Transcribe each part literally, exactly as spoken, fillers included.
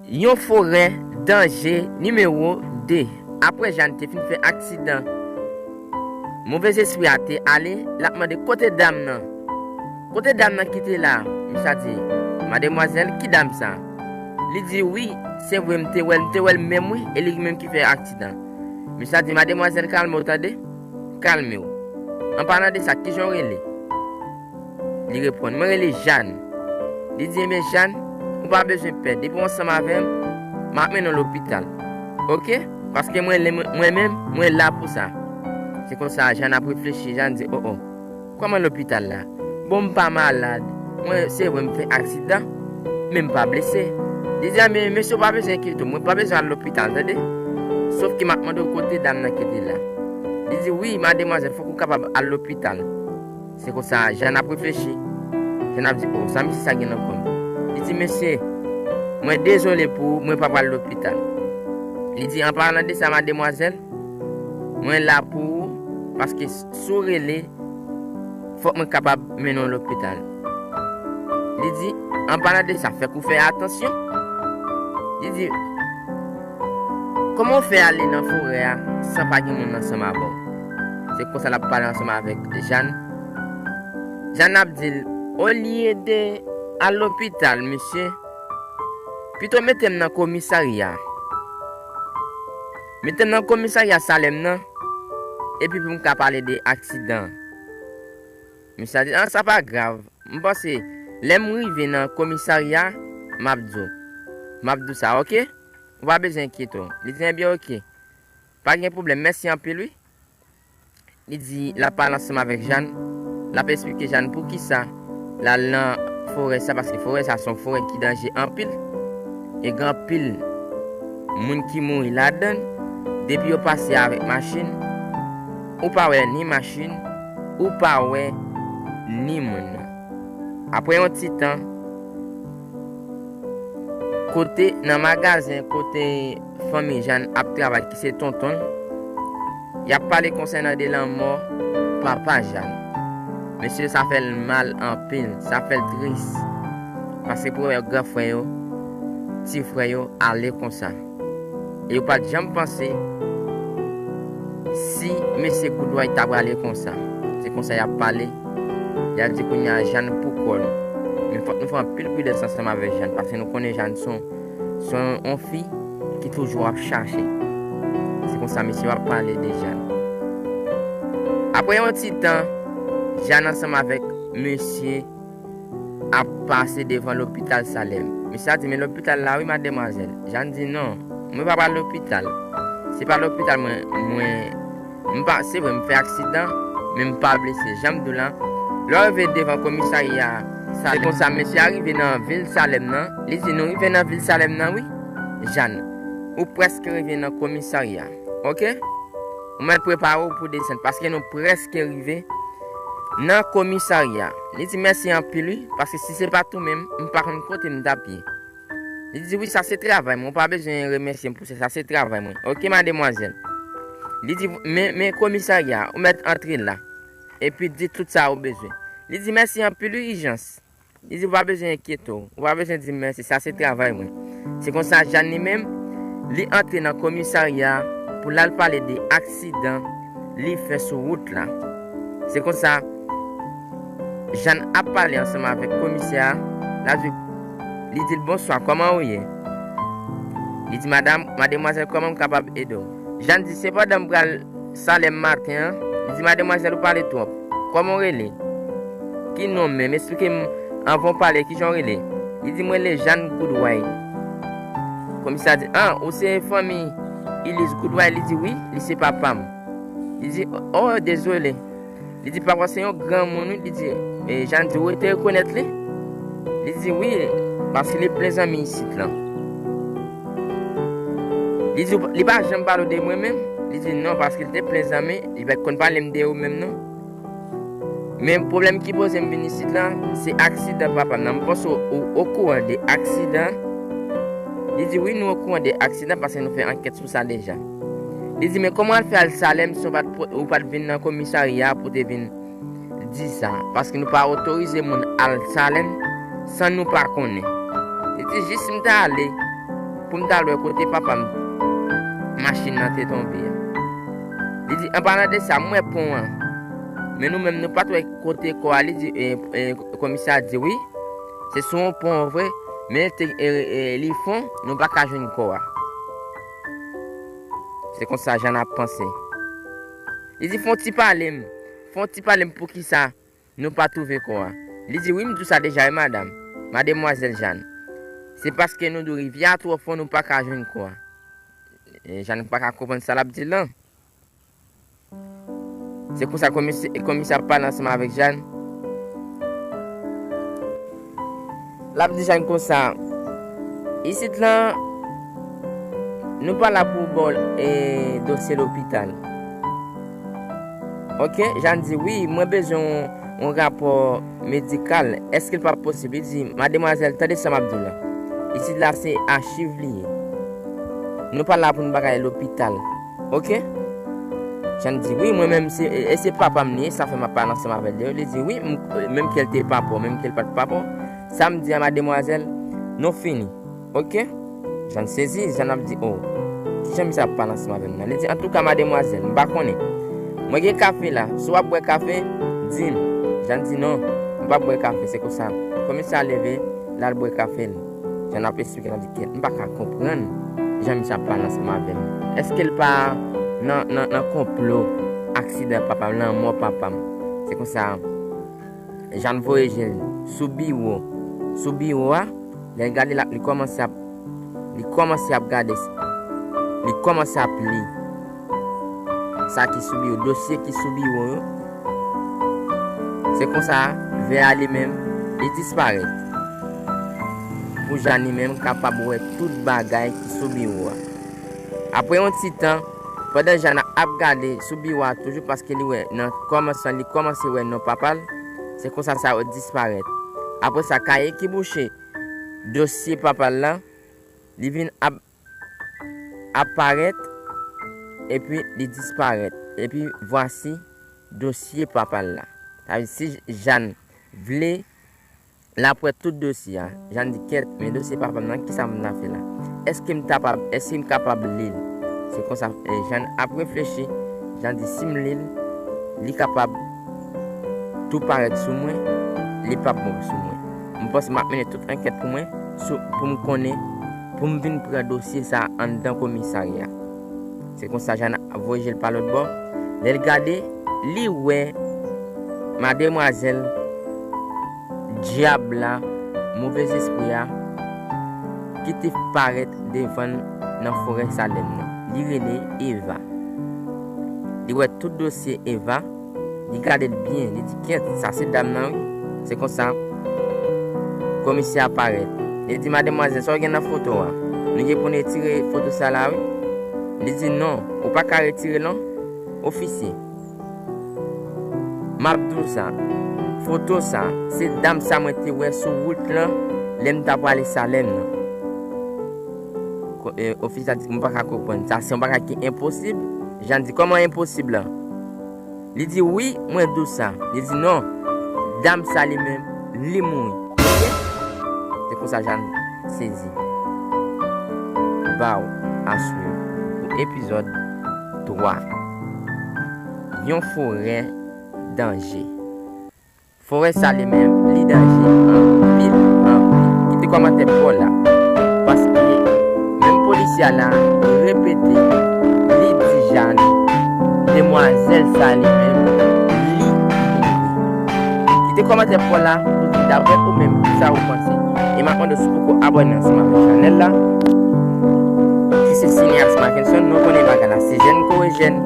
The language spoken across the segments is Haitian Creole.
Yon forè, danje nimewo de. Apre Jàn te fin fè aksidan, move zespri a te ale, l ap mande kote dam nan. Kote dam nan ki te la? Misye a di, mademwazèl, ki dam sa? Li di, wi, se vre, m te wè l, m te wè l menm, wi, e li menm ki fè aksidan. Misye a di, mademwazèl, kalme w, tande? Kalme w. An palan de sa, kijan w rele? Li reponn, mwen rele Jàn. Li di, ebyen, Jàn, ou pa bezwen pè. Depi w ansanm avè m, m ap mennen w lopital. Oke? Paske mwen, mwen menm, mwen la pou sa. Se konsa, Jàn ap reflechi, Jàn di, o, o, kòman lopital la? Bon, m pa malad. Mwen, se vre, m fè aksidan, men m pa blese. Li di, ebyen, mesye, ou pa bezwen enkyete w, mwen pa bezwen al lopital, tande? Sòf ke m ap mande w kote dam nan ki te la. Li di, wi, mademwazèl, fòk ou kapab al lopital. Se konsa, Jàn ap reflechi. Jàn ap di, o, sa misye sa gen nan kò l? Li di, mesye, mwen dezole pou ou, mwen pa pral lopital. Li di, an palan de sa, mademwazèl, mwen la pou ou, paske s- si w rele, fòk mwen kapab mennen w lopital. Li di, an palan de sa, fòk ou fè atansyon. Li di, kòman w fè ale nan forè a san pa gen moun ansanm avè w? Se konsa l ap pale ansanm avèk Jàn. Jàn ap di l, olye de al lopital, mesye, pito mete m nan komisarya. Mete m nan komisarya Salèm nan, epi pou m ka pale de aksidan. Mesye a di, an, sa pa grav. M panse, lè m rive nan komisarya, m ap di w. M ap di w sa, oke? Ou pa bezwen enkyete w. Li di, ebyen, oke. Pa gen pwoblèm, mèsi anpil, wi. Li di, l ap pale ansanm avèk Jàn. L ap esplike Jàn poukisa l al nan forè sa, paske forè sa se yon forè ki danje anpil. E gen anpil moun ki mouri ladan l. Depi yo pase avèk machin, ou pa wè ni machin, ou pa wè ni moun nan. Apre yon ti tan, kote, nan magazen kote fanmi Jàn ap travay, ki se tonton l, y ap pale konsènan de lanmò papa Jàn. Mesye, sa fè l mal anpil, sa fè l tris. Paske pou wè gran frè yo, ti frè yo ale konsa. E yo pa t janm panse si mesye Goudway ta prale konsa. Se konsa y ap pale. Y ap di kounye a Jàn pou kò l. Men fòk nou fè anpil pridans ansanm avèk Jàn, paske nou konnen Jàn se yon, se yon fi ki toujou ap chache. Se konsa mesye yo ap pale de Jàn. Apre yon ti tan, Jàn ansanm avèk mesye ap pase devan lopital Salèm. Mesye a di, men lopital la wi, mademwazèl. Jàn di, non, mwen pa pral lopital. Se pa lopital mwen, mwen, m pa, se vre, m fè aksidan, men m pa blese. Jan m di w la, lè w rive devan komisarya Salèm, se konsa mesye a rive nan vil Salèm nan. Li di, nou rive nan vil Salèm nan, wi, Jàn. Ou prèske rive nan komisarya. Oke? Ou mèt prepare w pou desann, paske nou prèske rive nan komisarya. Li di, mèsi anpil, wi, paske si se pa t ou menm, m pa konn kote m t ap ye. Li di, wi, sa se travay mwen, ou pa bezwen remèsye m pou sa, sa se travay mwen. Oke, mademwazèl. Li di, men, men komisarya, ou mèt antre la. Epi di tout sa ou bezwen. Li di, mèsi anpil, wi, Ijans. Li di, ou pa bezwen enkyete w, ou pa bezwen di m mèsi, sa se travay mwen. Se konsa, Jàn li menm, li antre nan komisarya pou l al pale de aksidan li fè sou wout la. Se konsa, Jàn ap pale ansanm avèk komisè a, l ap di, li di l, bonswa, kòman ou ye? Li di, madam, mademwazèl, kòman m kapab ede w? Jàn di, se pandan m pral Salèm maten an, li di, mademwazèl, ou pale twòp. Kòman w rele? Ki non w menm? Esplike m anvan w pale, kijan w rele? Li di, mwen rele Jàn Goudway. Komisè a di, an, ou se fanmi Iliz Goudway? Li di, wi, li se papa m. Li di, o, dezole. Li di, papa w se yon granmoun, wi. Li di, e, Jàn di, ou te rekonèt li? Li di, wi, paske li plen zanmi isit lan. Li di, li pa janm pale w de mwen menm? Li di, non, paske li te plen zanmi, li pa t konn pale m de ou menm, non. Men pwoblèm ki poze m vin isit lan, se aksidan papa m nan. M panse w, ou okouran de aksidan. Li di, wi, nou okouran de aksidan paske nou fè ankèt sou sa deja. Li di, men kòman w al fè al Salèm si w pa t, ou pa t vin nan komisarya pou te vin di sa? Paske nou pa otorize moun al Salèm san nou pa konnen. Li di, jis m ta ale, Pou m t al wè kote papa m machin nan te tonbe a. Li di, an palan de sa, m wè pon an. Men nou menm, nou pa t wè kote kò a. Li di, e, e, komisè a di, wi, se sou yon pon vre, men te, e, e, li fon, nou pa ka jwenn kò a. Se konsa Jan ap panse. Li di, fè yon ti pale m. Fè yon ti pale m poukisa nou pa twouve kò a. Li di, wi, m di w sa deja, wi, madanm. Mademwazèl Jan. Se paske nou di w rivyè a twò fon, nou pa ka jwenn kò a. E, Jan pa ka konprann sa l ap di lan. Se konsa komisè, komisè ap pale ansanm avèk Jan. L ap di Jan konsa, isit lan, nou pa la pou ba w, e, dosye lopital. Oke, Jan di, wi, mwen bezwen yon, yon rapò medikal. Èske l pa posib? Li di, mademwazèl, tande sa m ap di w la. Isit la, se achiv li ye. Nou pa la pou n bagay lopital. Oke? Jan di, wi, mwen menm, se, e se papa m li ye, sa fè m ap pale ansanm avè l de yo. Li di, wi, m, menm ke l te papa w, menm ke l pa t papa w, sa m di a mademwazèl, nou fini. Oke? Jan sezi, Jan ap di, o, kijan misye ap pale ansanm avè m nan? Li di, antouka, mademwazèl, m pa konnen. Mwen gen kafe la, si w ap bwè kafe, di m. Jan di, non, m p ap bwè kafe, se konsa. Komisè a leve, l al bwè kafe l. Jan ap esplike, l ap di, kèt, m pa ka konprann jan misye ap pale ansanm avè m. Èske l pa nan, nan, nan konplo aksidan papa m, lanmò papa m? Se konsa, Jan voye je l sou biwo, sou biwo a, lè l gade l ap, li kòmanse ap, li kòmanse ap gade, li kòmanse ap li sa ki sou biwo, dosye ki sou biwo yo. Se konsa, vè a li menm, li disparèt. Pou Jan li menm kapab wè tout bagay ki sou biwo a. Apre yon ti tan, pandan Jan ap gade sou biwo a toujou, paske li wè nan kòmansman, li kòmanse wè non papa l, se konsa sa yo disparèt. Apre sa, kaye ki bouche dosye papa l la, li vin ap, ap parèt, epi li disparèt. Epi vwasi dosye papa l la. Sa vle di, si Jan vle, l ap wè tout dosye a. Jan di, kèt, men dosye papa m nan, kisa m ta fè la? Èske m kapab, èske m kapab li l? Se konsa, e, Jan ap reflechi. Jan di, si m li l, li kapab tou parèt sou mwen, li p ap bon sou mwen. M panse m ap mennen tout ankèt pou mwen, sou, pou m konnen, pou m vin pran dosye sa a anndan komisarya. Se konsa Jan ap voye je l pa lòt bò. Lè l gade, li wè mademwazèl dyab la, movèzespri a, ki te parèt devan l nan forè Salèm nan. Li rele Eva. Li wè tout dosye Eva, li gade l byen, li di, kèt, sa se dam nan, wi. Se konsa, komisè a parèt. Li di, mademwazèl, sa w gen nan foto a? Nou gen pou n retire foto sa la, wi. Li di, non, ou pa ka retire l non, ofisye. M ap di w sa, foto sa, se dam sa mwen te wè sou wout lan, lè m t ap prale Salèm nan. Ko-, e, ofisye a di, mwen pa ka konprann. Sa se yon bagay ki enposib. Jan di, kòman enposib la? Li di, wi, mwen di w sa. Li di, non, dam sa li menm, li mouri. Oke? Se konsa Jan sezi. Ba w aswè pou epizòd twa. Yon forè danje. Forè sa li menm, li danje anpil, anpil. Kite kòmantè pa w la. Paske menm polisye a la repete, li di Jan, demwazèl sa li menm, li mouri. Kite kòmantè pa w la pou di daprè ou menm, kisa ou panse. E m ap mande w si w poko abòne ansanm avèk chanèl la. Si se Cineas Mackenson, nou konnen bagay la se jèn kore jèn,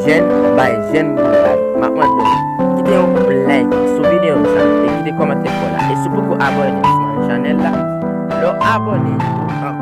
jèn bay jèn bourad. M ap mande w, kite yon like sou videyo sa, e kite kòmantè pa w la. E si w poko abòne ansanm avèk chanèl la, lè w abòne, ou an